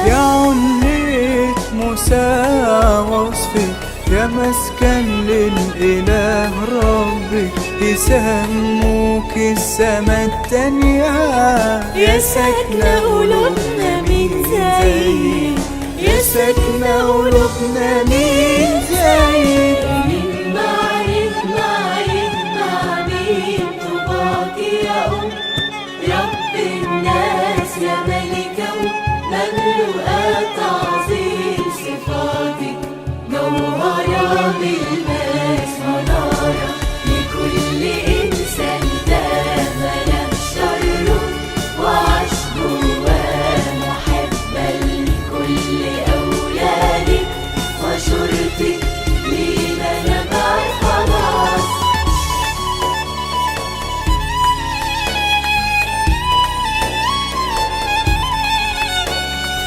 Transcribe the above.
يا علية موسى وصفي، يا مسكن للإله ربي، يسموك السما التانية. يا ساكنة قلوبنا مين زيك، يا ساكنة قلوبنا مين زيك. مين معاك معاك مع مين؟ طوباك يا أم رب الناس، يا ملكة مملوءة تعظيم.